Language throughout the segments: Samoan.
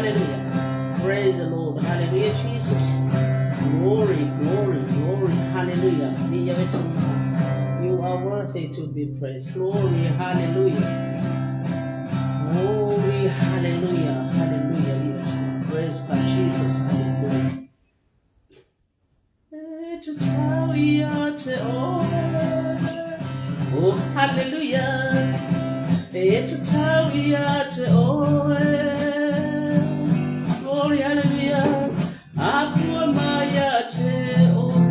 Hallelujah. Praise the Lord. Hallelujah, Jesus. Glory, glory, glory. Hallelujah. You are worthy to be praised. Glory, hallelujah. Glory, hallelujah. Hallelujah. Praise God, Jesus. Hallelujah. Oh, hallelujah. Glory, hallelujah. Afua maya te oe.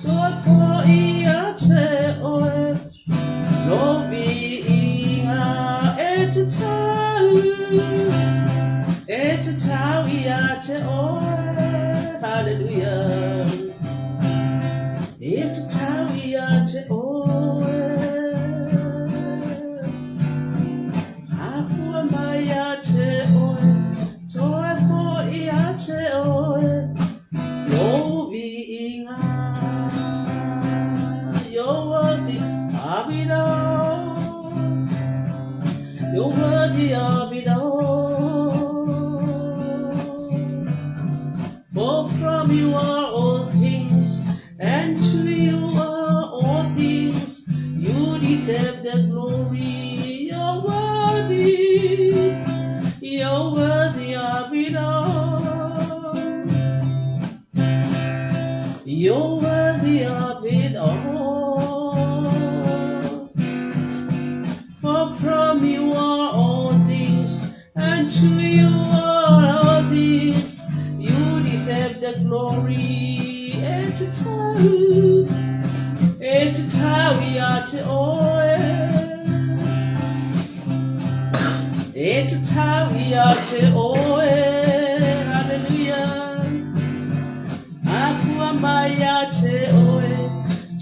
Toi po ia te oe. No bi inga e te tau. E te tau ia te oe. Hallelujah. E te tau ia te oe. Afua mai a te oe. Toi po ia te oe. Lo vi inga. You're worthy of it all. You're worthy of it all. For from you are all things, and to you are all things. You deserve the glory. You're worthy. You're worthy of it all. You're worthy of it all. For from you are all things, and to you are all things. You deserve the glory. E te tau, e te tau ia te oe. E te tau ia te oe. Hallelujah. Afua mai a te oe.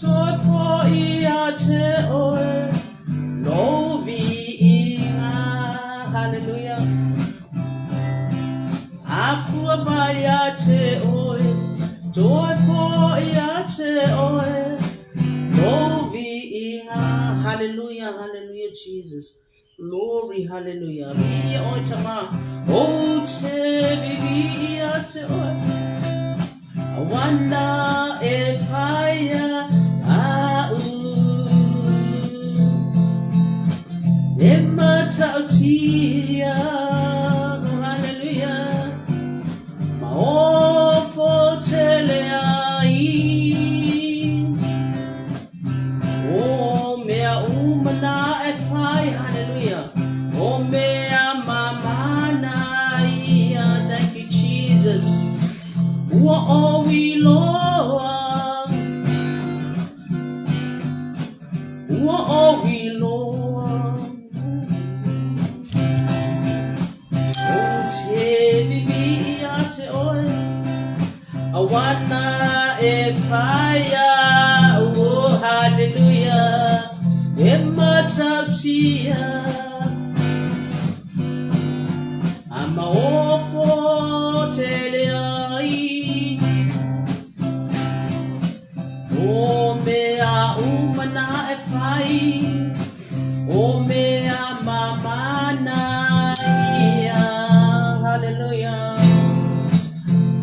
Toi po ia te oe. Lo vi inga. Hallelujah. Afua mai a te oe. Toi po ia te oe. Lo vi inga. Hallelujah, hallelujah, Jesus. Glory, hallelujah. Vi oe tama. O te vi ia te oe. Awana e paia a u. E matautia. Hallelujah. Ma o tele ai. O mea umana e whai, hallelujah. O mea mamana ia, thank you, Jesus. Ua o iloa, ua o iloa. O te bibi ia te oe, a wana e whaia, oh hallelujah, e matautia. A maofo tele ai. O mea umana e whai, o mea mamana ia, hallelujah.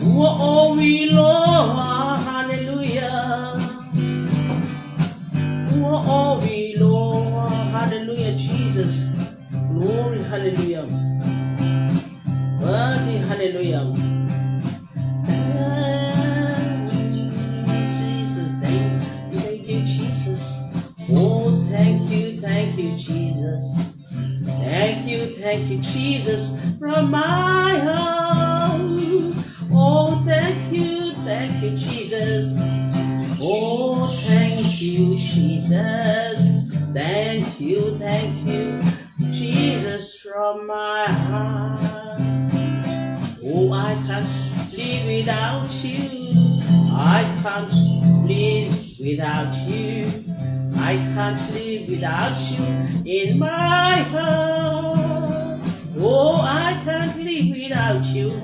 Ua o iloa, hallelujah. Ua o iloa, hallelujah, Jesus. Glory, hallelujah. Worthy, hallelujah. Jesus, thank you, Jesus. Oh, thank you, Jesus. Thank you, Jesus, from my heart. Oh, thank you, Jesus. Oh, thank you, Jesus. Thank you, Jesus, from my heart. Oh, I can't live without you. I can't live without you. I can't live without you in my heart. Oh, I can't live without you.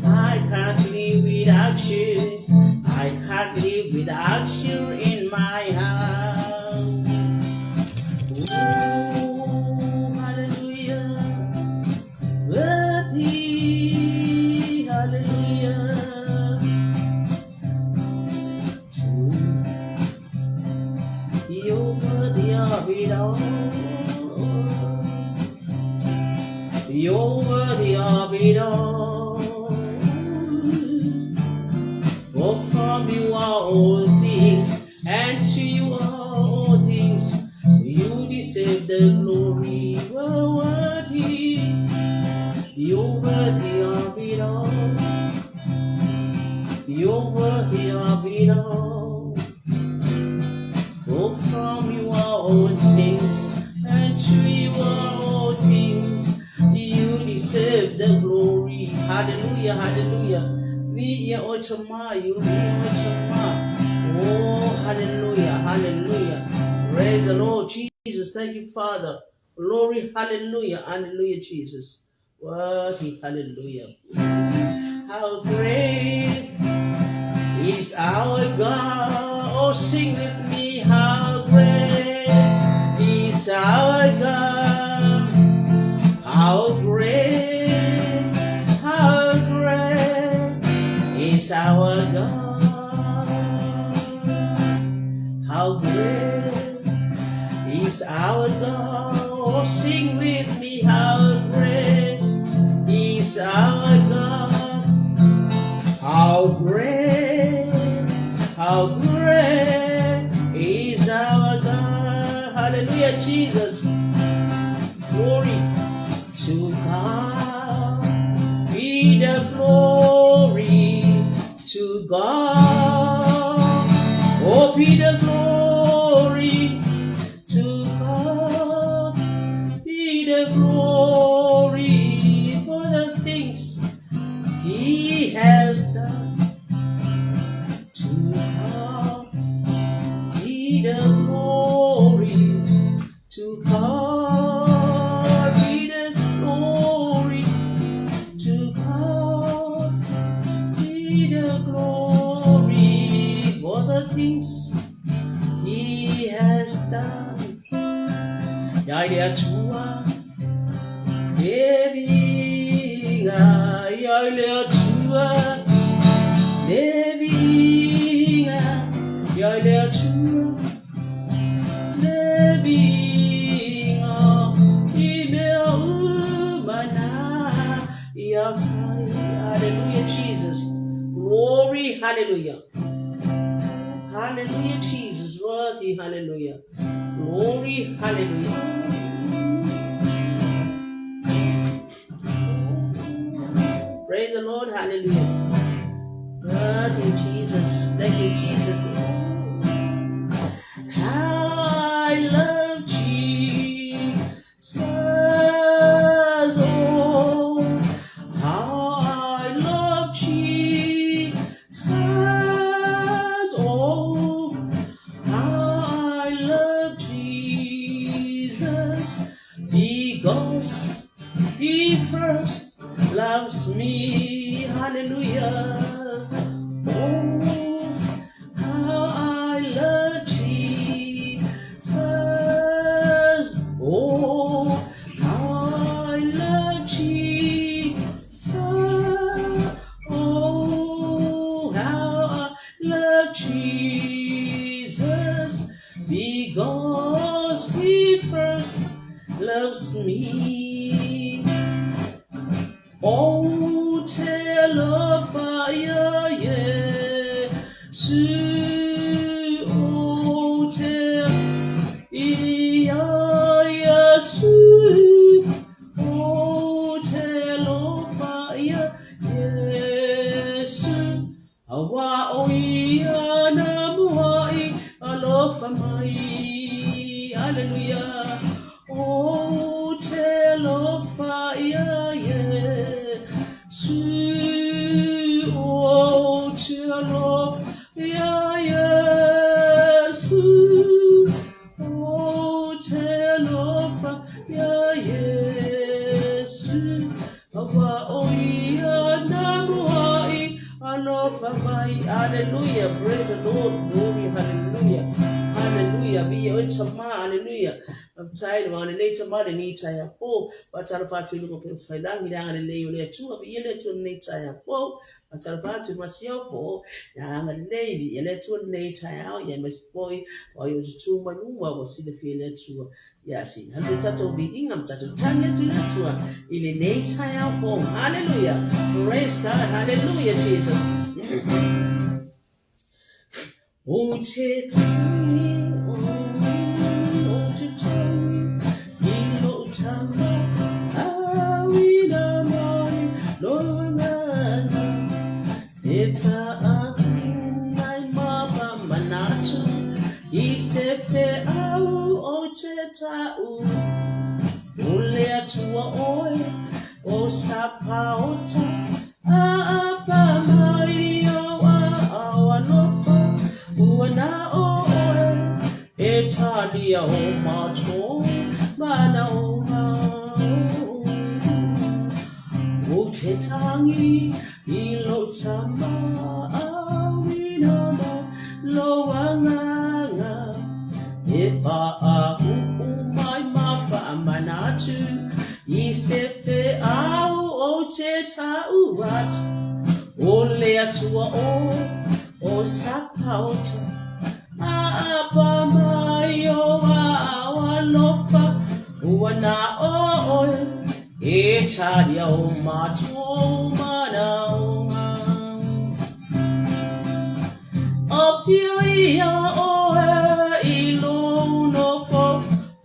I can't live without you. I can't live without you in my heart. Oh, hallelujah. Worthy. You're worthy of it all. For from you are all things, and to you are all things. You deserve the glory. You're worthy. You're worthy of it all. You're worthy of it all. For from you are all things, and to you are all things. You deserve the glory. Hallelujah, hallelujah. Vi ia o chama, you vi o chama. Oh, hallelujah, hallelujah. Praise the Lord Jesus. Thank you, Father. Glory, hallelujah, hallelujah, Jesus. Worthy, hallelujah. How great is our God. Oh, sing with me, how great is our God. How great is our God. How great is our God. Oh, sing with me, how great is our God. How great is our God. Hallelujah, Jesus. Glory to God. Be the glory to God. Oh, be the glory to God. Be the glory for the things He has done. To God be the glory. To God be the glory. To God be the glory for the things He has done. Ia le Atua le viiga, ia le Atua le viiga, ia le Atua le viiga, i mea uma nāna i fai. Hallelujah, Jesus. Glory, hallelujah. Hallelujah, Jesus. Worthy, hallelujah. Glory, hallelujah. Praise the Lord, hallelujah. Worthy, Jesus. Thank you, Jesus. How I love Jesus. Oh, how I love Jesus. Oh, how I love Jesus because He first loves me. Hallelujah. Oh, how I love Jesus. Oh, how I love Jesus. Oh, how I love Jesus because He first loves me. Oh, talofa ia Iesu, oh, te ia Iesu, oh, talofa ia Iesu, auā o ia na muai alofa mai. Hallelujah. Oh, talofa ia Iesu, oh, talofa ia Iesu, oh, talofa ia Iesu, auā o ia na muai alofa mai. Hallelujah. Praise the Lord. Glory. Hallelujah. Hallelujah. Hallelujah. Viia oe Tama. Hallelujah. Faafetai le agalelei Tama lenei taeao fou. Faatalofa atu i luga o upega tafailagi le agalelei o le Atua. Viia le Atua lenei taeao fou. Faatalofa atu i Masiofo le agalelei. Viia le Atua lenei taeao. Ia aemaise foi o ai o tutū mai luma ua silafia e le Atua. Ia sina le tatou viiga ma tatou tagi atu i le Atua i lenei taeao fou. Hallelujah. Praise God. Hallelujah Jesus. O te tangi, o te tangi, i lou tama, auina mai lou agaga, e whaangai mapamanatu, i se wheau o te tau. O le Atua oe, o Sapaota, Apa mai o ao alofa, ua na o oe, e talia o matou manaoga. O te tangi i lou tama, auina mai lou agaga, e whaauu mai ma whaamanatu i se wheau o te tau atu, o le Atua o Sapaota, apa mai o ao alofa, ua na o oe, e talia o matou manaoga. Afio ia oe i lou nofo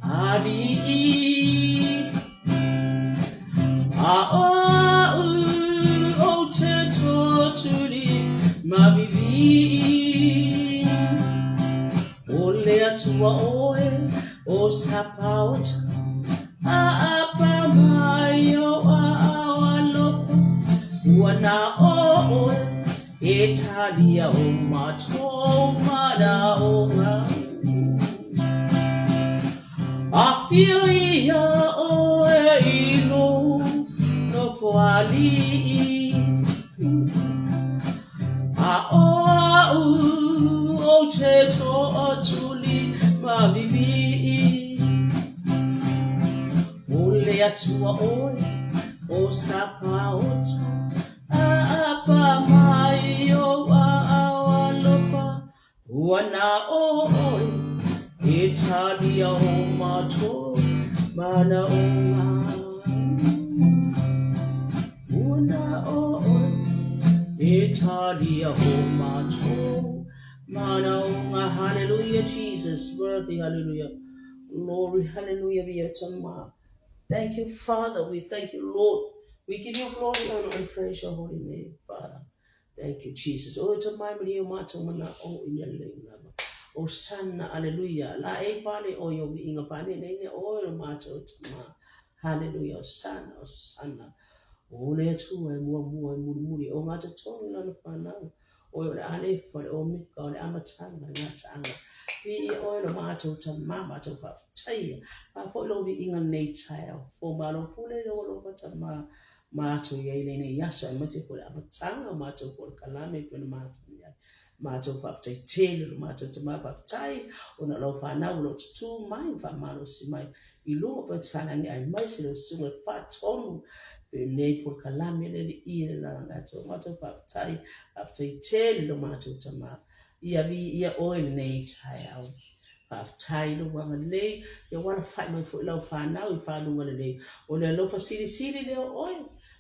aliʻi. A o aʻu ou te totuli mavivi. O le Atua oe o Sapaota, apa mai o ao alofa, ua na o oe e talia o matou manaoga. Afio ia oe i lou nofo aliʻi, A o aʻu ou te tootuli mavivi. O le Atua oe o Sapaota, apa mai ou aao alofa, Ua na o oe e talia o matou manaoga. Ua na o oe e talia o matou manaoga. Hallelujah, Jesus, worthy, hallelujah. Glory, hallelujah, be your tama. Thank you, Father. We thank you, Lord. We give you glory, honor, and praise your holy name, Father. Thank you, Jesus. O ta mai mani o mātou mana o i a lei lava. O sana, aleluia. La e pale o yo vi inga pane nei ne o o mātou ta ma. Hallelujah. O sana, o sana. O le atua e mua mua e muri muri. O ngā tonu lana whanau. O o le alefa, le omega, o le amatanga, le ngataanga. Vi i oe lo mātou ta ma, mātou whaafetaia. A fo lo vi inga nei taeo. Fo malo pule lo lo ta ma. Mātou i ai lenei aso, aemaise foi le amataga o mātou polokalame e pei ona mātou i ai. Mātou faafetai tele lo mātou tama faafetai ona o lau whanau o lo tutū mai ma faamalosi mai i luga o te whanangi aemaise lau susuga e whaatonu pe nei polokalame le le i le lalanga atu. Mātou faafetai, faafetai tele lo mātou tama. Ia viia oe lenei taeao. Faafetai lou agalelei, ia ua alafai mai foi lau fanau i faluga lelei. O le alofa silisili lea o oe,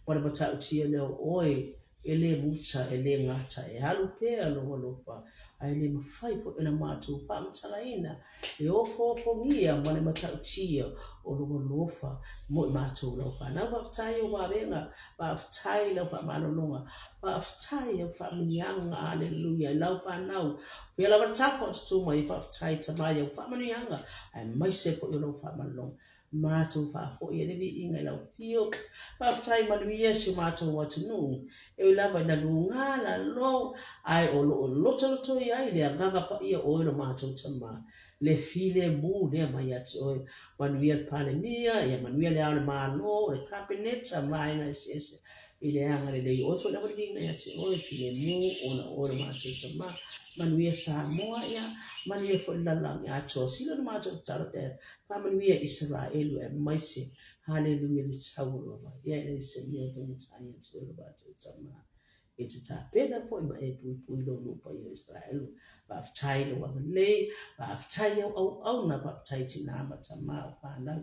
ma le matautia lea o oe, e le muta, e le gata, e alu pea lou alofa, ae le mafai foi ona matou faamatalaina le ofoofogia ma le matautia o lou alofa mo i matou lau fanau. Faafetai i ou vavega, faafetai i lau faamalologa, faafetai i au faamanuiaga, aleluia, i lau fanau. Pea lava le tafa o tutu mai, faafetai Tama i au faamanuiaga, aemaise foi o lau faamalologa. Matou faafoi e le viiga i lau afio. Faafetai manuia si o matou atunuu. E ui lava ina luga lalo, ae o lo o lotolotoi ai le agaga paia o oe lo matou Tama. le filemu lea mai ia te oe. Manuia le Palemia, ia manuia le Ao o le Malo, le Kapeneta ma vaega eseese i le agalelei o oe foi lava le viiga ia te oe, filemu ona o oe lo matou Tama. Manuia Samoa, ia manuia foi le lalolagi atoa. Sili ona matou tatalo Dad, faamanuia Isaraelu aemaise Haleluia le tau o lo ia e leai se mea e faigata ia te oe lo matou Tama. E te tapena foi ma e puipui lou nuu paia o Isaraelu. Faafetai lou agalelei, faafetai au auauna, faafetai tinā ma tamā o fanau.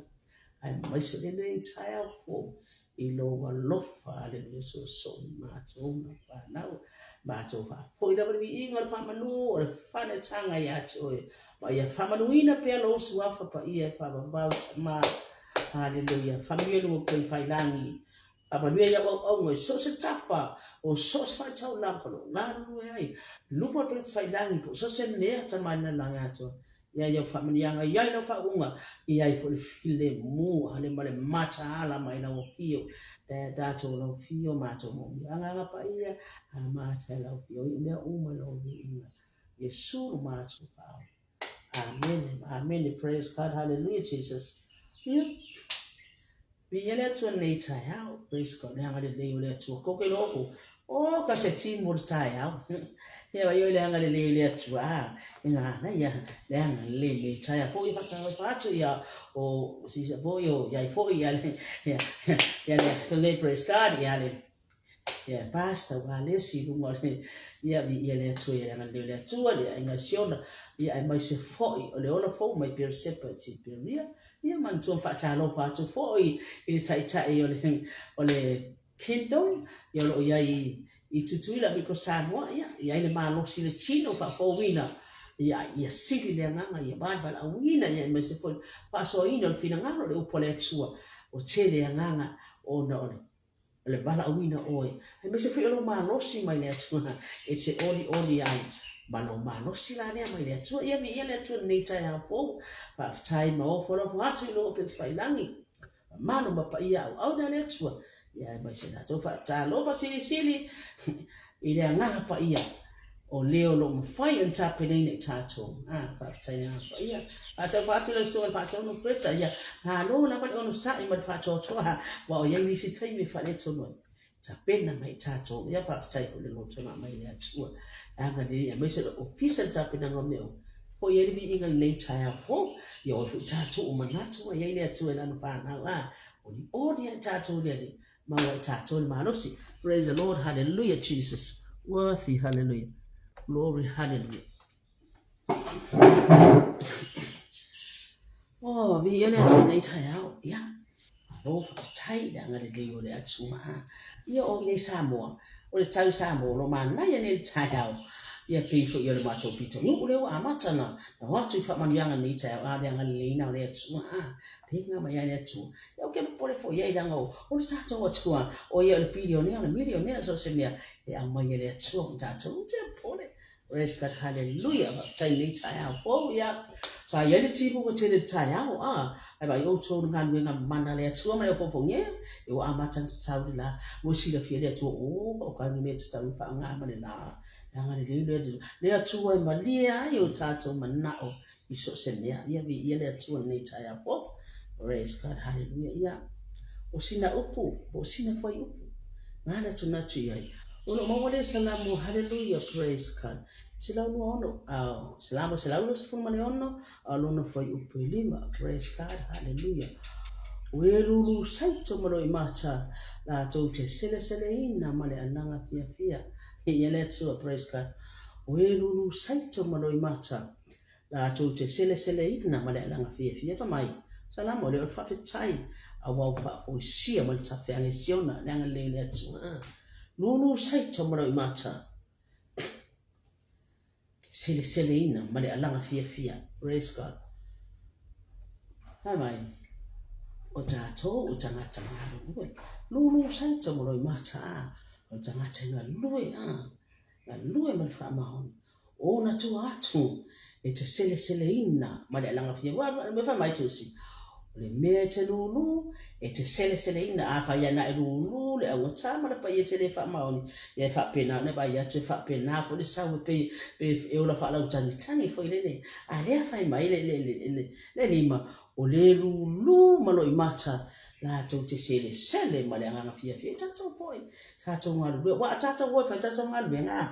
Aemaise lenei taeao fou i lou alofa, aleluia, soosoo ma matou ma fanau. Matou faafoi lava le viiga o le faamanu o le fanetaga ia te oe, ma ia faamanuina pea lou suafa paia e faavavau Tama. Haleluia. Faamanuia lou upufailangi. Faamanuia i au auauna i so o se tafa o so o se faitaulaga o lo o galulue ai. Lupa o le upufailangi po o so o se mea Tama i le lalolagi atoa. Ia i au faamanuiaga, i ai lau faauuga, i ai foi le filemu, hale ma le mataala mai lau afio. E tatou lau afio, matou moomia Agaga Paia, a mata e lau afio i mea uma i lou viiga. Iesu lo matou paao. Amene, amene, praise God, hallelujah, Jesus. Yeah. Viia le Atua nei taeao, praise God, le agalelei o le Atua. Koke loku, o ka se timu o le taeao. Ia vai o le agalelei o le Atua, a, e ngā na ia, le agalelei nei taeao. Foi whatawa whatu ia, o sisa foi o iai foi ia le, ia, ia le, le, praise God, ia le, Ia, Pastor, ua le esi i luga o le, ia, viia le Atua ia le agalelei o le Atua, le aiga Siona, ia, aemaise foi o le ola fou mai Beerseba i Tiperia, ia, manatua ma faatalofa atu foi i le Taitai o le, o le Kingdom, ia, o lo o i ai i Tutuila, Micro Samoa, ia, i ai le malosi i le tino faafouina, ia, ia sili le agaga, ia valevalaauina, ia, aemaise foi le faasoaina o le finagalo o le upu a le Atua, ua tele agaga ona o le O le valaauina oe, aemaise foi o lou malosi mai le Atua e te olioli ai ma lou malosi la lea mai le Atua. Ia viia le Atua i lenei taeao fou. Faafetai ma ofo alofa atu i lou Upetafailangi. Mamalu ma paia auauna le Atua. Ia aemaise tatou faatalofa silisili i le agaga paia o le o lo o mafai ona tapenaina i tatou. Ah, faafetai le agaga paia. Faatalofa atu lau susuga i le faatonu Greta, ia malo lava le onosai ma le faatoatoa, aua o i ai nisi taimi e faaletonu ai. Tapena mai i tatou, ia faafetai foi le lotoga mai le Atua. Agalelei aemaise o le ofisa le tapenaga o mea uma. Foi ai le viiga i lenei taeao fou, ia oe foi tatou o manatu ai ai le Atua i lana fanau. Ah, olioli ai tatou le Alii. Maua i tatou le malosi. Praise the Lord, hallelujah, Jesus. Worthy, hallelujah. Glory, hallelujah. Oh, viia le Atua nei taeao. Ia, malo faafetai le agalelei o le Atua. Ia, o nei Samoa, o le tau Samoa o lo manaia nei le taeao. Ia pei foi o le matou pitonuu lea ua amata na o atu i faamanuiaga nei taeao, a o le agalelei na o le Atua. Pega mai ai le Atua. Ia ou te popole foi i ai leaga o le tatou Atua, o ia o le pilionea, o le milionea, so o se mea e aumai e le Atua mo tatou, ou te popole. Praise God, hallelujah, faafetai i lenei taeao fou, ia. Sa i ai le timu ua tele i le taeao, a, ae vaai outou i le galuega mana a le Atua ma le ofoofo, e, e ua amata ona tatau le la, ua silafia le Atua, o, o ka ni mea tatau ona faaaoga ma le la, leaga lelei le, le Atua e malie ai o tatou manao i so o se mea. Ia viia le Atua i lenei taeao fou. Praise God, hallelujah. Ia, o sina upu, po o sina fuaiupu, manatunatu i ai. O lo o maua lea Salamo, hallelujah, praise God. 126, Salamo 126, a o lona fuaiupu e lima, praise God, hallelujah. O e lulu saito ma loimata, latou te seleseleina ma le anaga fiafia. Ia le Atua, praise God. O e lulu saito ma loimata, Latou te seleseleina ma le alaga fiafia fa mai, Salamo lea o le faafetai, aua ua faafoisia mai le tafeaga i Siona, le agalelei o le Atua. Lulu saito ma lou imata, seleseleina ma le alaga fiafia. Praise God. Fai mai, o tatou o tagata galulue. Lulu saito ma lou imata, o tagata e galulue, galulue ma le faamaoni. Ona tua atu e te seleseleina ma le alaga fia. Ua mea fai mai Tusi. O le mea e te lūlū, e te seleseleina, afai ana e lūlū le augatā ma le paia e te le faamaoni, ia e faapena ona e vaai atu e faapena foi le sau e pei pe e ola faalautagitagi foi lele. A lea fai mai le, le, le, le, le lima, o le lūlū ma loimata latou te selesele ma le agaga fiafia. E tatou foi, tatou galulue, aua a tatou o e fai tatou galuega, a,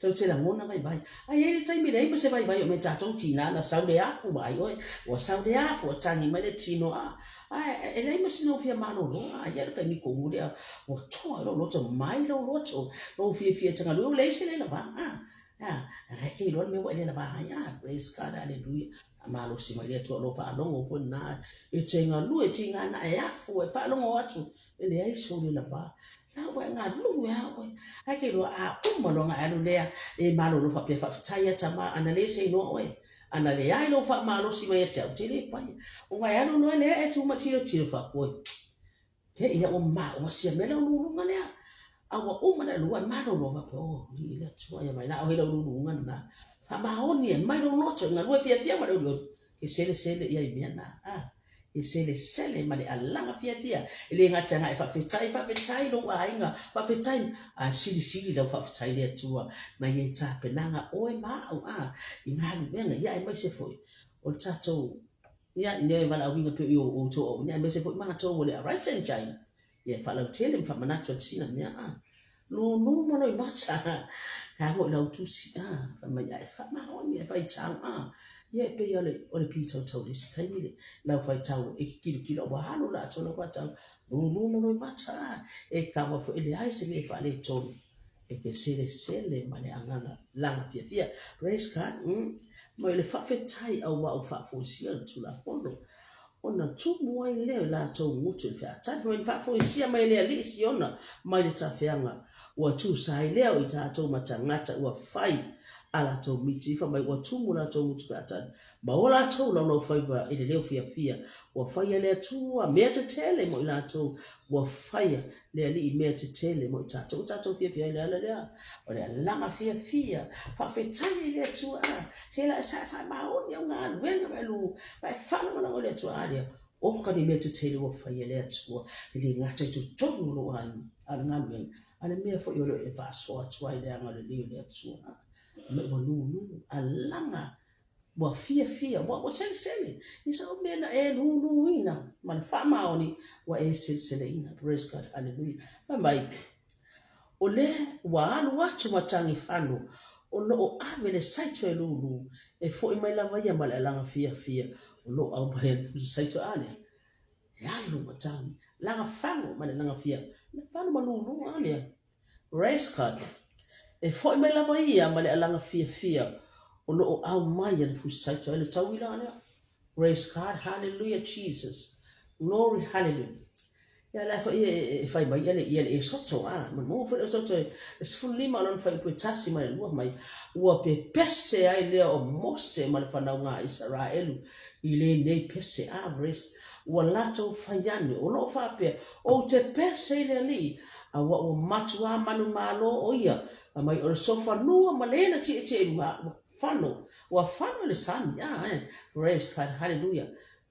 tatou te lagona vaivai. Ae i ai le taimi e leai ma se vaivai o mea tatou tina na sau le afu, vaai oe, ua sau le afu, ua tagi mai le tino, a, ae e leai ma sina ou fia malolo, a ia le taimi tonu lea, ua toa i lou loto, mai lou loto, lou fiafia e te galue, ua leai se lela va, a, a, e te iloa le mea ua e lela va ai, a, praise God, hallelujah. Malosi mai le Atua o lo o faalogo foi lena e te galue tiga na e afu e faalogo atu e leai sou lela va. La ua e galue a oe. Ae ke iloa a uma loa na e alu lea e malolo faapea faafetai ia tama ana le se iloa oe. Ana leai lou faamalosi mai ia te au te le faia. Ona e alu loa lea e tu ma tilotilo faaoe. Te ia ua maua sia mea lau luluga lea. A ua uma na lua malolo faapea, oh, li le Atua ia mai la oe lau luluga lena. Faamaoni e mai lou loto i galue fiafia ma le olioli. Ke selesele ia i mea na. Ah, e selesele ma le alaga fiafia. E le gata na e faafetai, faafetai lou aiga, faafetai. A silisili lau faafetai le Atua na ia i tapenaga oe ma au, ah, i galuega ia aemaise foi o le tatou Ia, i mea e valaauina pei o outou auauna, aemaise foi matou o le Arise and Shine, ia e faalautele ma faamanatu atu sina mea, a, lūlū ma loimata, tago i lau tusi, a, fai mai, a e faamaoni, e faitau, a, ia e pei o le, o le pitautau i le isi taimi le lau faitau e kilokilo, ua alu la atoa lau faitau, lūlū ma loimata, a, e kaua foi e leai se mea e faaletonu. E te selesele ma le agaga laga fiafia. Praise God. Mai le faafetai auā ua faafoisia le Tulafono, ona tumu ai lea i latou gutu i le featai. Fai mai, faafoisia mai e le Alii Siona mai le tafeaga, ua tusa ai lea o i tatou ma tagata ua fai a latou miti. Fai mai, ua tumu latou gutu featai, ma o latou laulaufaiva i le leo fiafia, ua faia le Atua mea tetele mo i latou, ua faia le Alii mea tetele mo i tatou. Ua tatou fiafia ai le ala lea, o le alaga fiafia, faafetai i le Atua, a, se la e sa e faamaoni au galuega ma e lu, ma e faalagolago i le Atua, a lea, oka ni mea tetele ua faia e le Atua, e le gata i totonu o lou aiga, a o le galuega, a o le mea foi o lo o e faasoa atu ai le agalelei o le Atua, ma ua lulu, alaga Ua fiafia, ua ua selesele i sau mea na e luluina ma le faamaoni ua e seleseleina. Praise God, hallelujah. Fai mai, o lea ua alu atu ma tagifanu o lo o ave le saito e lulu, e foi mai lava ia ma le alaga fiafia o lo o aumai e le fusi saito a lea. E alu ma tagi, laga fagu ma le alaga fia, fanu ma lulu a lea. Rescott, E foi mai lava ia ma le alaga fiafia o lo o aumai e le Fusi Saito ai le tauila lea. Praise God, hallelujah Jesus, glory hallelujah. Ia la foi e fai mai ia le ia le Esoto a, manu foi le Esoto e 15 o lona fuaiupu e tasi ma le lua mai, ua pepese ai lea o Mose ma le fanauga a Isaraelu i lenei pese a Res, ua latou fai ane, o lo o faapea, Ou te pese i le Alii, aua ua matuā manumalo o ia, fai mai o le sofanua ma lena tietie i luga, ua fano, ua fano i le sami, a, eh, praise God, hallelujah.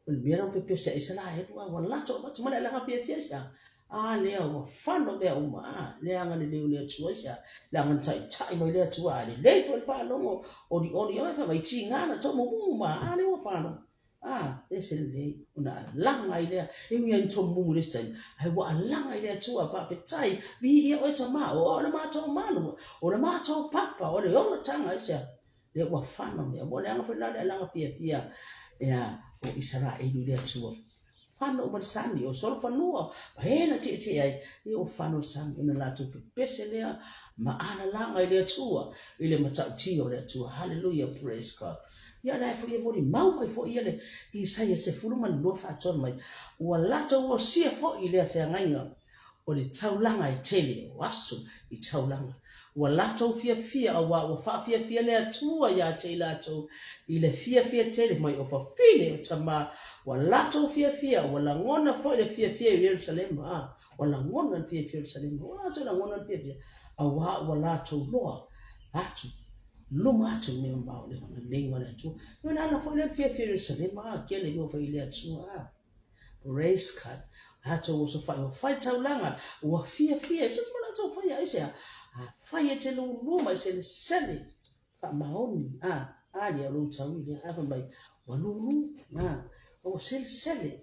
O le mea la ua pepese ai Isaraelu, a ua lato avatu ma le alaga fiafia aisea? A lea ua fano mea uma, a, leaga le leo o le Atua aisea? Leaga na taitai mai le Atua, a lelei foi le faalogo, olioli ai, fai mai, tiga na tomumumu ma, a lea ua fano. A, ese lelei, ona alaga ai lea, e ui lava ina tomumu i le isi taimi, ae ua alaga i le Atua, faafetai, viia oe Tama, o oe o le matou malu, o le matou papa, o le olataga, aisea? Lea ua fano mea, ua leaga foi la le alaga fiafia ia o Isaraelu i le Atua. Fano uma le sami, o solofanua, ma e na tietie ai, ia ua fano le sami, ona latou pepese lea ma alalaga i le Atua, i le matautia o le Atua. Hallelujah, praise God. Ia la e foi e molimau mai foi ia le Isaia 12 faatonu mai, ua latou osia foi i lea feagaiga o le taulaga e tele o aso i taulaga. Ua latou fiafia auā ua faafiafia le Atua iā te i latou i le fiafia tele mai o fafine o tamā. Ua latou fiafia, ua lagona foi le fiafia i Ierusalema, ā, ua lagona le fiafia i Ierusalema, ua latou lagona le fiafia, auā ua latou loa atu luma atu i mea mamao o le agalelei o le Atua. Ia o le ala foi lea o le fiafia i Ierusalema, ā, kele mea ua fai e le Atua, ā. Praise God. Tatou osofai ua fai taulaga, ua fiafia i se isi mea latou faia aisea? Afai e te lulu ma e selesele faamaoni, a, a lia o lou taui lea, ae fai mai, ua lulu, a, ua selesele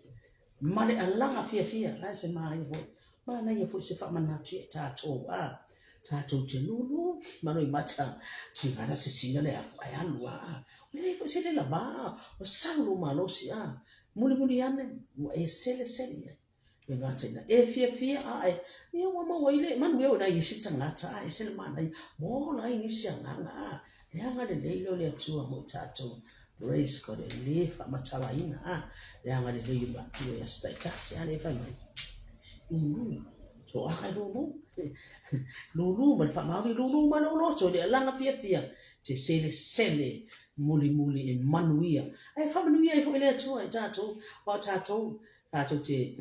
ma le alaga fiafia, ae se manaia foi, manaia foi se faamanatu ia i tatou, a, tatou te lulu ma loimata, tigana sesina le afu, ae alu, a, a, ua leai foi se lela va, a, ua sau lou malosi, a, Mulimuli ane, ua e selesele i ai. E gata ina e fiafia ae, ia ua maua ai le manuia o nai isi tagata ae ese le manaia, ua ola ai nisi agaga a, le agalelei lea o le Atua mo i tatou. Praise God, e le faamatalaina a, le agalelei o matua i aso taitasi a, lea e fai mai, lulu, toaga e lulu, lulu ma le faamaoni, lulu ma lou loto i le alaga fiafia, te selesele mulimuli e manuia. Ae faamanuia ai foi le Atua i tatou, aua o tatou, tatou te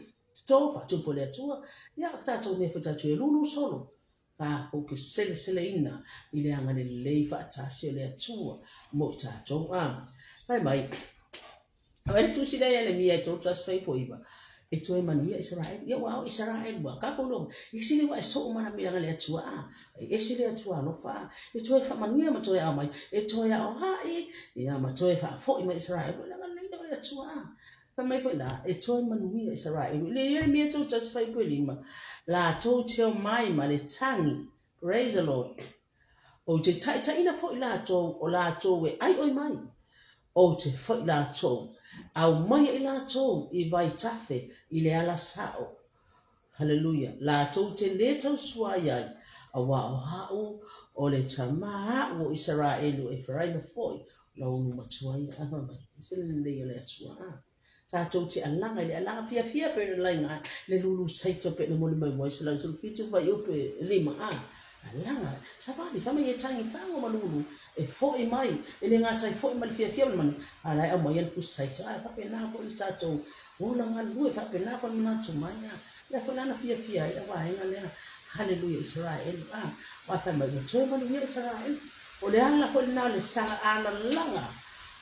toto faatupu e le Atua, ia o tatou mea foi tatou e lulu solo, tatou te seleseleina i le agalelei faatasi o le Atua mo i tatou. A, fai mai, Aua le tusi lea Ieremia e 31:9, e toe manuia Isaraelu. Ia ua ao Isaraelu ua kākou loa. I sili ua e soo malamilaga le Atua a. E ese le Atua alofa a. E toe faamanuia ma toe ao mai. E toe ao haʻi, ia ma toe faafoi mai Isaraelu. Le agalelei o le Atua a. Fai mai foi la, e toe manuia Isaraelu. I le Ieremia 31:5, latou te omai ma le tagi. Praise the Lord. Ou te taitaiina foi latou o latou e ʻaiʻoi mai. Ou te foi latou, aumaia i latou i vaitafe i le ala sao. Haleluia! Latou te lē tausuai ai, auā o aʻu, o le tama aʻu o Isaraelu o Eferaima foi, lau ulu matua ia. Ae fai mai, ese le lelei o le Atua, a. Tatou te alaga i le alaga fiafia pei ona laina ai le lulu saito pei ona moli mai ua 117 fuaiupu e 5 a alaga savali fai mai e tagi fago ma lulu e foi mai e le gata e foi ma le fiafia ma le manu a la e aumai le fusi saito a e faapena foi le tatou ola galulue faapena foi le manatu mai a lea foi lana fiafia ai le vaega lea haleluia Isaraelu a aua fai mai ua toe manuia Isaraelu o le ala foi lena o le saga alalaga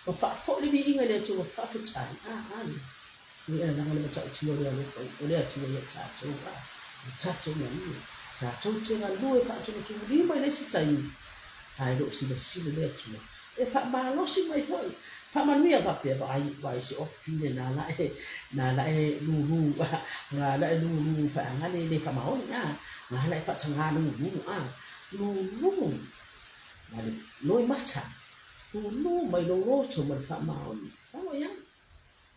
Ua faafoi le viiga i le Atua faafetai. A, a, le alaga le matautia o le alofa o le Atua ia tatou, a, le tatou galue. Tatou te galue faatumutumulima i le isi taimi, ae le o silasila le Atua. E faamalosi mai foi, faamanuia faapea, vaai, vaai se ofi le na la e, na la e lulu, na la e lulu faagale le faamaoni, a, na la e faataga lulu, a, lulu, ma le loimata. Lulu mai lou loto ma le faamaoni. Aua ia.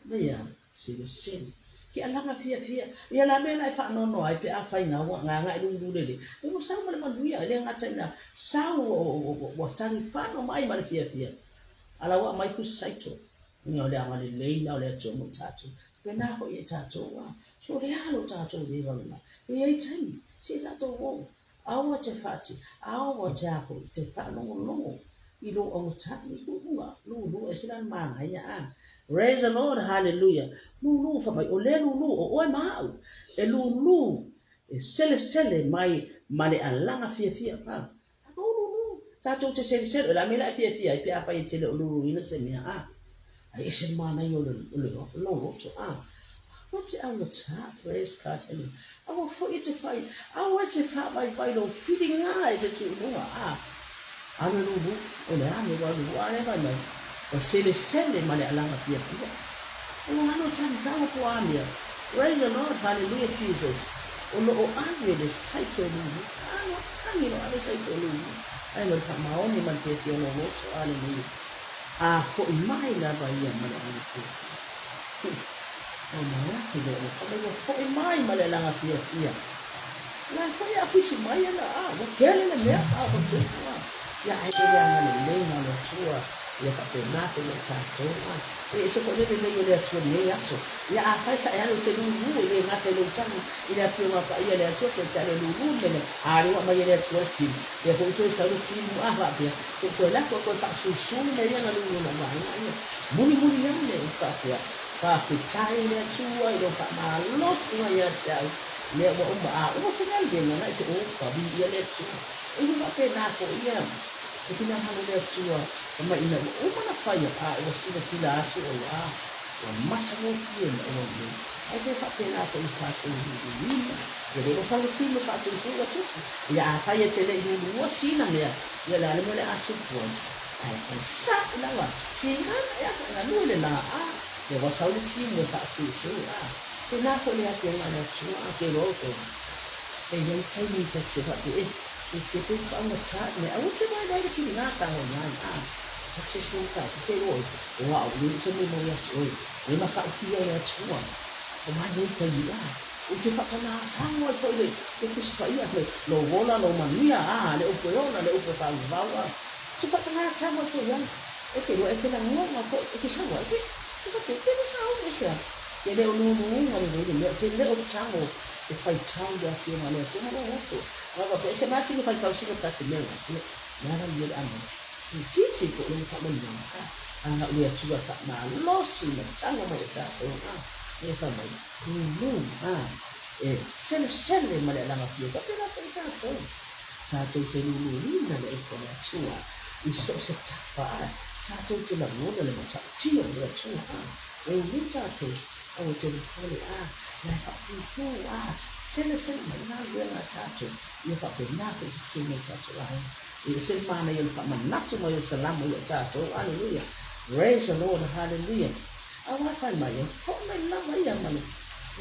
Mai ia, selesele. Ke alaga fiafia. Ia la mea la e faanoanoa ai pe afai nga ua nga nga e lulu lele. E ua sau ma le manuia, e le gata ina sau ua tagifano mai ma le fiafia. Ala ua aumai fusi saito. Ia o le agalelei la o le Atua mo i tatou. Pena foi ia i tatou a. So le a lo tatou le valona. E i ai taimi, se i tatou o. Aua te whati, aua te aho i te whaalongolongo i lou auatali i luga, lulu e sila manaia a. Praise the Lord, hallelujah. Lulu wha mai, o le lulu, o oe ma au, e lulu, e selesele mai ma le alaga fiafia. A, a kou lulu, tatou te selesele, o le a mea la e fiafia ai pe afai e te le o luluina se mea, a. Ai ese le manaia o le, o le, lou loto, a. Aua te augata, praise God, hallelujah. Aua foi e te whai, aua e te whāwaiwai lou whiringa e te tuunuga, a. Alu e lulu, o le a me ua lulu a le vai mai. Ua selesele ma le alaga fiafia. Ua alo tani taua po a mea. Praise the Lord, hallelujah Jesus. O lo o ave le saito e lulu. Alo, tangi lo ave saito e lulu. Ai ma le whaamaoni ma le fiafia o lou loto, hallelujah. A foi mai lava ia ma le alaga fiafia. Ona atu lea o le ua foi mai ma le alaga fiafia. O la e foi a pisi mai ana, a, ua kele le mea, a, ua tupu, a. Ia ai le agalelei na o le Atua, ia faapena foi ia i tatou, a. E ese foi le lelei o le Atua i lenei aso. Ia afai sa e alu e te lulu, e le gata i lou tagi i le Afioga Paia a le Atua, pe te alu e lulu le mea lea, a lea ua aumai e le Atua le timu, lea foi ua toe sau le timu, a, faapea, se i toe lafo e toe faasusu le mea ia na lulu na vaega ia. Mulimuli ane i faapea, Faafetai le Atua i lou faamalosi mai ia te au, lea ua uma, a uma se galuega na i te oka, viia le Atua. E ua faapena foi ia te finagalo le Atua, fai mai ina ua uma na faia, a ua silasila atu oe, a ua matagofie ma ua lelei. Ai se faapena foi i tatou luluina. Ia lea ua sau le tino faatutu ua tupu. Ia afai e te le i lulua sina mea, ia o le a le mea o le a tupu ai? Ae fai sa'o lava, sigana ea foi galue le la a, lea ua sau le tino e faasusu a. Pena foi le afioga a le Atua a ke iloa outou. E i ai taimi ta te faapea e, e te pe faaugata i mea aua te vaivai le piliga tago i ai a. Successful tatou ke iloa oe, o a'u le se mea mau ia te oe, le matautia o le Atua. O mai nei taimi a. Ou te faatagatago ai foi le le Tusi Paia le lou ola lou manuia a le upu e ola le upu e faavavau a. Ou te faatagatago ai foi ai. E te iloa e te lagona foi e te sau ai pe te faapea pe le sauni e se a. E le o luluga lelei le mea te le o tago e faitau i le Afioga a le Atua ma lou uso. Aua faapea e se masina faitau sina ta te mea ua ia le ala ia le amo. Itiiti po o le faamanuiaga a a le Atua faamalosi ma tago mai e tatou a e fai mai lulu a e selesele ma le alaga fia faapena foi tatou. Tatou te luluina le upu a le Atua i so o se tafa a tatou te lagona le matautia o le Atua a lulu tatou aua te popole a la e faapuupuu a selesele mai galuega a tatou ia faapena foi i totonu o tatou aiga. E ese le manaia o le faamanatu mai o le salamo ia tatou. Aleluia. Praise the Lord. Hallelujah. Aua fai mai e fo mai lava ia ma le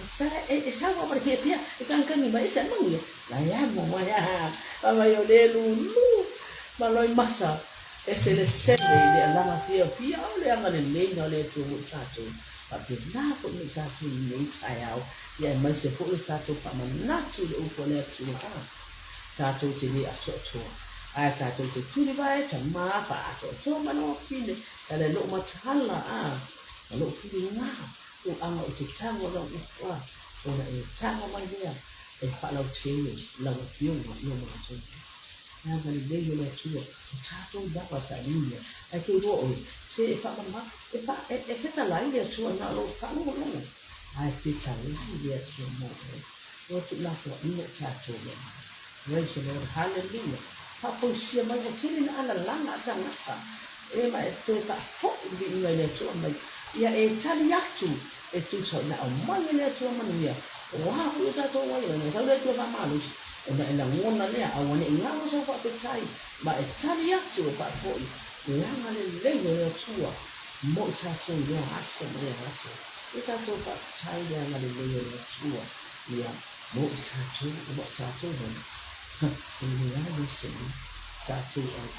sa e, e sau ma le fiafia e kangkangi mai e se manuia. La ia mo mai a fai mai o le lulu ma loi mata e selesele i le alaga fiafia o le agalelei o le Atua mo i tatou. Faapena foi mo i tatou i lenei taeao, ia aemaise foi o tatou faamanatu i le upu a le Atua. A. Tatou te le atoatoa, ae tatou te tulivae tama faaatoatoa ma lou afine, e ala i lou mataala, a, ma lou filiga, tulaga o te tago lau upu, a, ona e tago mai lea e faalautele lau afioga i o matou. E agalelei o le Atua, o tatou lava talia, ae ke iloa oe, se e faamama, e, fa, e, e fetalai le Atua na o lou faalogologo, ae fetalai le Atua mo oe. Ua tuulafoaiina i tatou mea. Praise the Lord. Hallelujah. Faafoisia mai ua tele na alalaga a tagata e ma e toe faafoi le viiga i le Atua mai. Ia e tali atu e tusa ina aumai e le Atua manuia. O a foi o tatou ai ona sau le Atua faamalosi ona e lagona lea aua ne i galo sau faafetai ma e tali atu e faafoi le agalelei o le Atua mo i tatou i lea aso ma lea aso. E tatou faafetai le agalelei o le Atua ia mo i tatou ua tatou nei e leai se mea tatou ai.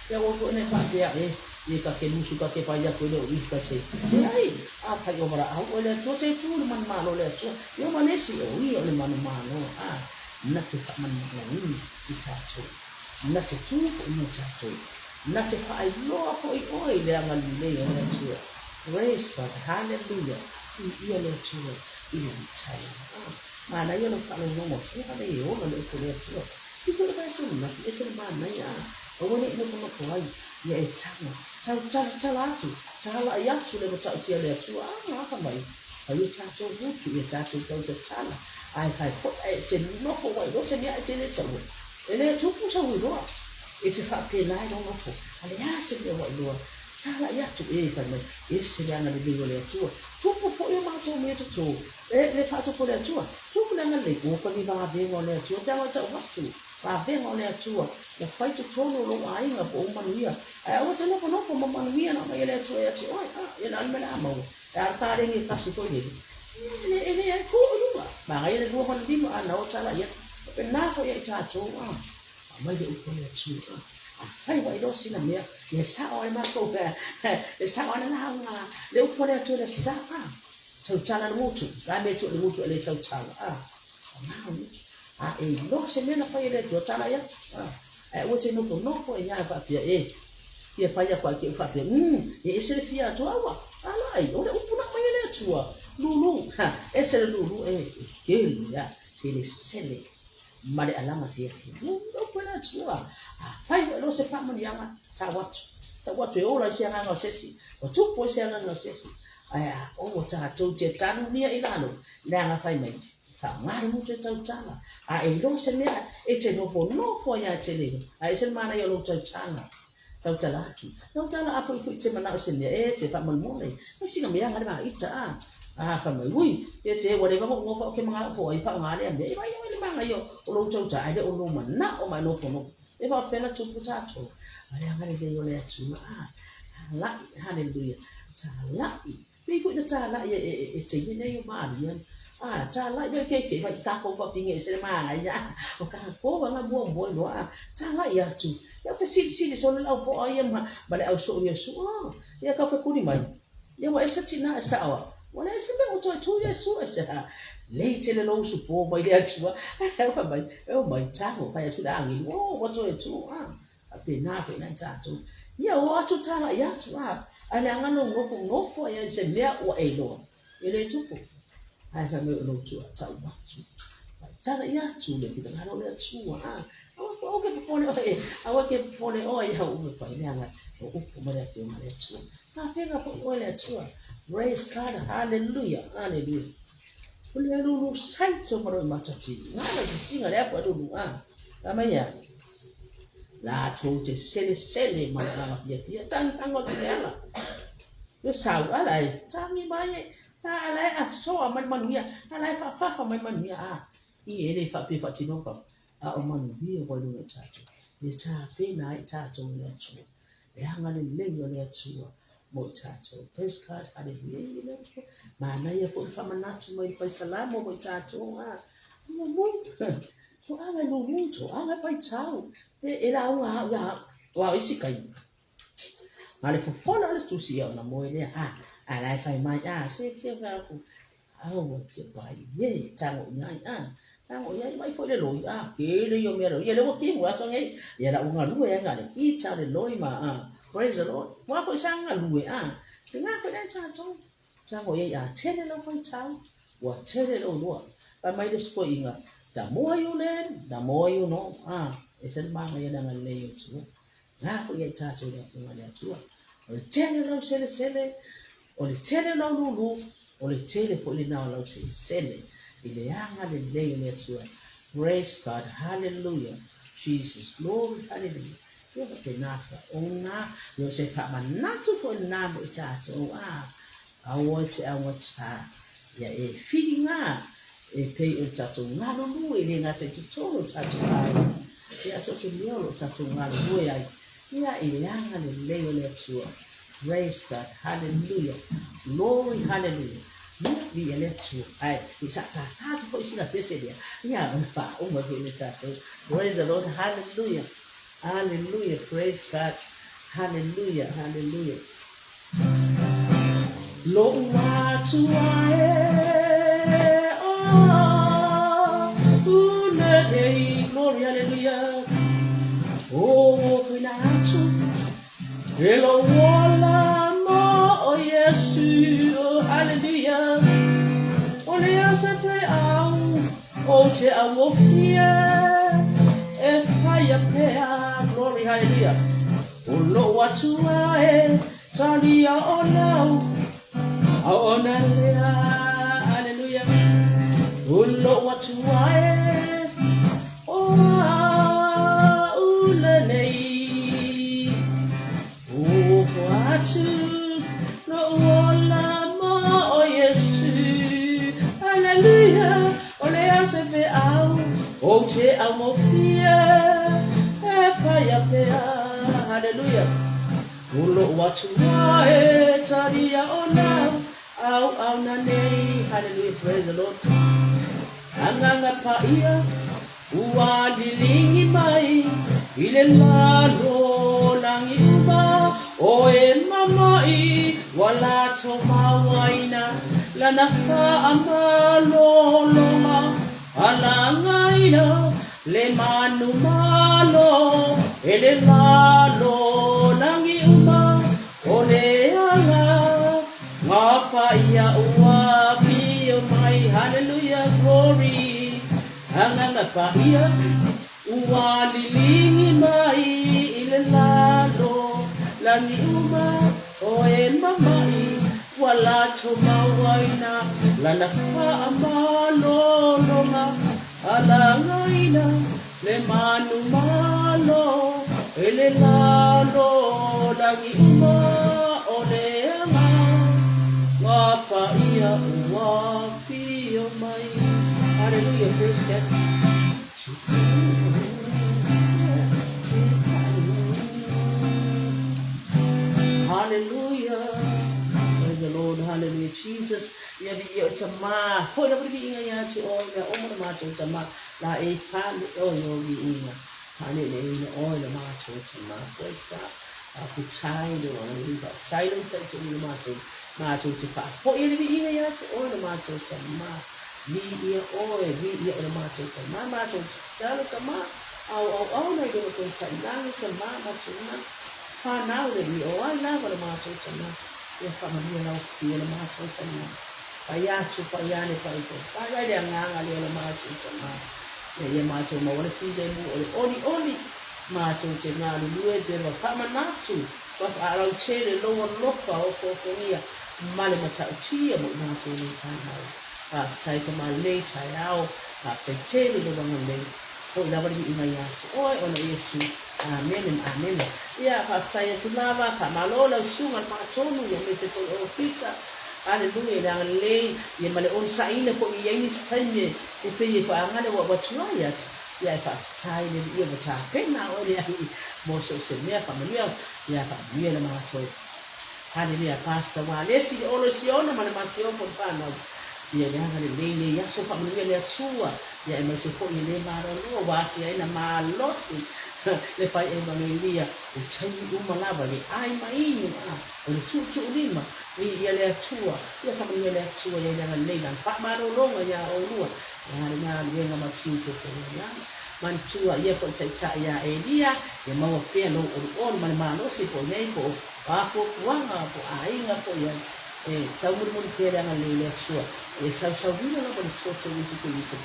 Ia ua foi nei faapea e e ka ke lusu ka ke fai atu e le o i ka se leai a fai o valaau oe le Atua se tu le manumalo le Atua ia ma nesi o ia o le manumalo a na te faamanumaloina i tatou na te tu foi mo tatou na te faailoa foi oe i le agalelei o le Atua. Praise God Hallelujah Viia le Atua i lana taeao. Ah, manaia lou faalogologo atu, ua le ola le upu a le Atua. I koe vae atu ananafi, ese le manaia, ah, aua ne i nofonofo ai, ia e taga, tau talatala atu, talai atu le matautia o le Atua, ah, afa mai, fai o tatou motu, ia tatou tau tatala, ae fai foi ae e te nofo ua iloa se mea ae te le taua. E le tupu sau iloa, e te faapena ai lou nofo, a le a se mea ua iloa, Talai atu, e, fai mai, ese le agalelei o le Atua. Tupu foi o matou mea toto, e, le faatopo o le Atua. Tupu le agalelei, o ka ni vavega o le Atua, te ago e tau atu, vavega o le Atua, ia fai totonu o lou aiga po o ou manuia. Ae aua te nofonofo ma manuia na aumai e le Atua ia te oe. A, ia na le mea le a maua. E a le paleni e tasi foi lele. E le, e le ai ku i luga. Magaia le 2 ma le 5, a na o talai atu. Faapena foi ia i tatou, a. Aumai le upu a le Atua. Afai ua iloa sina mea, ia sao ai matou, e sao ai le lauga, le upu a le Atua le sao, a. Tautala le gutu, la mea tu le gutu e le tautala, a. Ngao gutu. A e iloa se mea na fai e le Atua, tala ai atu, a. Ae aua te nofonofo e ia faapea, e, ia fai aku ai ke u faapea, e ese le fia Atua, aua, ala ai, o le upu na aumai e le Atua, lulu, ha, ese le lulu, e, e tele, a, selesele. Ma le alaga fiafia. Ua le Atua. Afai ua iloa se faamanuiaga, tau atu. Tau atu e ola ai se agaga o se isi, ua tupu ai se agaga o se isi. Ae a aua tatou te tanunia i lalo, leaga fai mai, faaaoga le motu e tautala. A e iloa se mea e te nofonofo ai ia te lele, ae ese le manaia o lou tautala. Tautala atu. Tautala a fuifui te manao i se mea, e se faamolemole. Mai sina mea le vaita a. A fai mai, Ui, e fe ua leva ona ou nofo au ke manao po o ai faaaoga lea mea. E vaai oe i le manaia o lou tauta ae le o lou manao ma e nofonofo. E faapefea ona tupu tatou? A le agalelei o le Atua, a, talai, haleluia, talai. Pei foi na talai e, e, e teine nei o Maria. A, talai mai ke ke vai takou faafine ese le manaia. O takou aga muamua iloa, a, talai atu. Ia fesilisili solo le au po o ai ia ma, ma le au soo Iesu. A, ia kau fekuli mai. Ia ua ese tina e sao a. Ua leai se mea ua toe tu Iesu e se ha. Lei tele lou usupo mai le Atua. Ae fai mai, e omai tago fai atu le agelu, oh ua toe tu a. Faapena foi nai tatou. Ia o atu talai atu a. Ae leaga lou nofo nofo ai i se mea ua e iloa. E le tupu. Ae fai mai o lou tua tau atu. Talai atu le finagalo o le Atua a. Aua ke popole oe, aua ke popole oe i au upu e fai, leaga o upu mai le Afioga a le Atua. Faafega foi oe le Atua. Praise God, hallelujah, hallelujah. O le lulu saito ma loi matati. Ngā la te singa le apo e lulu a. Ka mai ia. La tou te sele sele ma le agaga fiafia. Tangi tango atu le ala. Yo sau ala e. Tangi mai e. A ala e asoa mai manuia. Ala e whaafafa mai manuia. A. I e le whaapea whaatino ka. A o manuia wai lunga i tātou. E tāpena ai tātou e le Atua. Le agalelei o le Atua mo i tātou. Praise God, hallelujah. I le Atua. Manaia foi le faamanatu mai le Faisalamo mo i tātou. A, lulu. Toaga e lulu, toaga e faitau. E, e lauga au ia au. Ua au isi kai. Ma le fofola o le tusi ia ona moe lea. A, a la e fai mai, a, se, se, fai aku. Aua te pai, ye, tago i ai, a. Tago i ai, mai foi le loi, a, kele ia o mea loi. Ia le ua kimu aso nei. Ia la ua galue ai ngā le kita le loi ma, a. Praise the Lord. Ua foi sa galue, a. Te ngā koe nei tātou. Tago i ai, a, tele lau faitau. Ua tele lou lua. Fai mai le isi toeaina, The more you learn, the more you know. A, e se le manaia le agalelei o le Atua. Ngā koe ia i tātou i le Afioga i le Atua. O le tele o lau selesele, o le tele o lau lulu, o le tele foi lena o lau selesele i le agalelei o le Atua. Praise God, hallelujah, Jesus, glory, hallelujah. Ia faapena sa o ngā, yo se whaamanatu foi lena mo i tātou, a, aua te augata, ia e whiri ngā, e pei o le tatou galulue e le gata i totonu o le tatou aiga, ia so o se mea o lo o tatou galulue ai, ia i le agalelei o le Atua. Praise God, hallelujah, glory, hallelujah. Ia, viia le Atua. Ae, i sa tātā atu foi sina pese lea, ia ona faauma foi le tatou. Praise the Lord, hallelujah, hallelujah, praise God, hallelujah, hallelujah. Lou Atua e, oh, unei, glory, hallelujah. Oh, whina atu, e lou ola mo o Iesu, oh, hallelujah. O le asa pe au, o te auofie, e whaia pea, glory, hallelujah. O lou Atua e talia o lau auauna lea. Aleluia. O lou Atua e o au lenei. O atu lou ola mo o Iesu. Aleluia. O le a se feau ou te augofie e whaia pea. Hallelujah. O lou Atua e talia o lau auauna nei. Hallelujah. Praise the Lord. Agaga paia ua liligi mai i le lalo lagi uma o e mama'i ua latou mauaina lana faamalologa alagaina le manumalo e le lalo lagi uma o le ala ngā paia ua afio mai. Hallelujah, glory. Agaga paia ua liligi mai i le lalo lagi uma o e mama'i ua latou mauaina lana faamalologa alagaina le manumalo e le lalo lagi uma o le aga ngā paia ua. Praise God. Hallelujah. Praise the Lord. Hallelujah. Jesus. Ia vi ia o tama. Foi lava le viiga ia te oe mea uma le matou tama. La e pale oe o viiga. Pale le ina oe le matou tama. Praise God. Faafetai le agalelei, faafetai lou taitaiga i le matou, matou te faafoi i le viiga ia te oe le matou Tama. Viia oe, viia oe le matou Tama, matou te tatalo Tama, auauauna i luga koe tailagi Tama ma Tina, whanau le alii o ai lava le matou Tama, ia faamanuia lau fia le matou Tama. Pai atu, pai ane, pai koe, pai ai le agaga lea le matou Tama. Ia ia matou maua le filemu o le olioli Matou te galulue pe ma faamanatu ma faalautele lou alofa ofoofogia ma le matautia mo i matou nei fanau. Faafetai tama lelei taeao, faafetai tele lou agalelei. Foi lava le viiga ia te oe ona Iesu. Amene ma amene. Ia, faafetai atu lava, faamalo lau susuga le Faatonu ia aemaise foi le Ofisa. Aleluia i le agalelei ia ma le onosaiina foi e i ai nisi taimi e pei e faagale ua avatu ai atu. Ia e faafetai le Alii ua tapena oe le Alii mo so o se mea faamanuia ia faamanuia le matou. Haleluia Pastor Walesi le Olo i Siona ma le Masiofo le whanau ia le agalelei nei aso faamanuia le Atua ia aemaise foi e le maloloa ua aafia ai na malosi le fai Evagelia o taimi uma lava le ai ma inu a o le tuutuulima viia le Atua ia faamanuia le Atua ia i le agalelei lana faamalologa ia oulua Ia le galuega ma tiute o feagai ai. Manatua ia foi taitai ia Elia, ia maua pea lou oluolu ma le malosi po o i ai po o a fuafuaga po o aiga po o i ai, e taumulimuli pea le agalelei o le Atua. E sausauina lava le toto o Iesu Keriso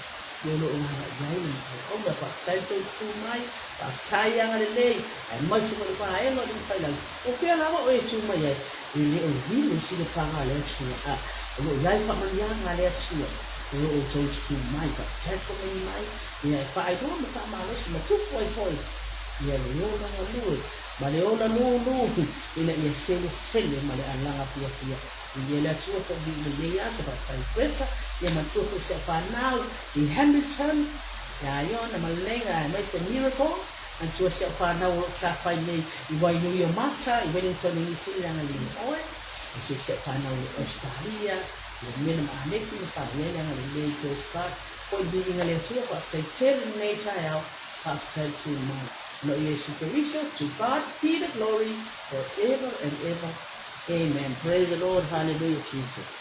i o lo o agai i ai lana auauna. Faafetai le tou tutu mai, faafetai le agalelei, aemaise foi le vaega o le Mafailangi. O fea lava oe e tu mai ai, e le o lilo i silafaga a le Atua, o lo o i ai faamanuiaga a le Atua. O lo outou tutu mai, faatakomai mai, ia e faailoa ma faamalosi ma tupu ai foi ia le ola galue ma le ola lulu ina ia selesele ma le alaga fiafia. Viia le Atua foi i lenei aso, faafetai Greta, ia matua foi si au fanau i Hamilton, ia Iona ma Lenga aemaise Miracle, matua si au fanau o lo o tafai nei i Wainuiomata, i Wellington i Niu Sila, agalelei oe, matua si au fanau i Australia, Ia mea ma Aneti ma Fanuel agalelei Praise God Foi viiga le Atua faafetai tele lenei taeao faafetai tu mai ona o Iesu Keriso to God be the glory for ever and ever Amen Praise the Lord Hallelujah Jesus.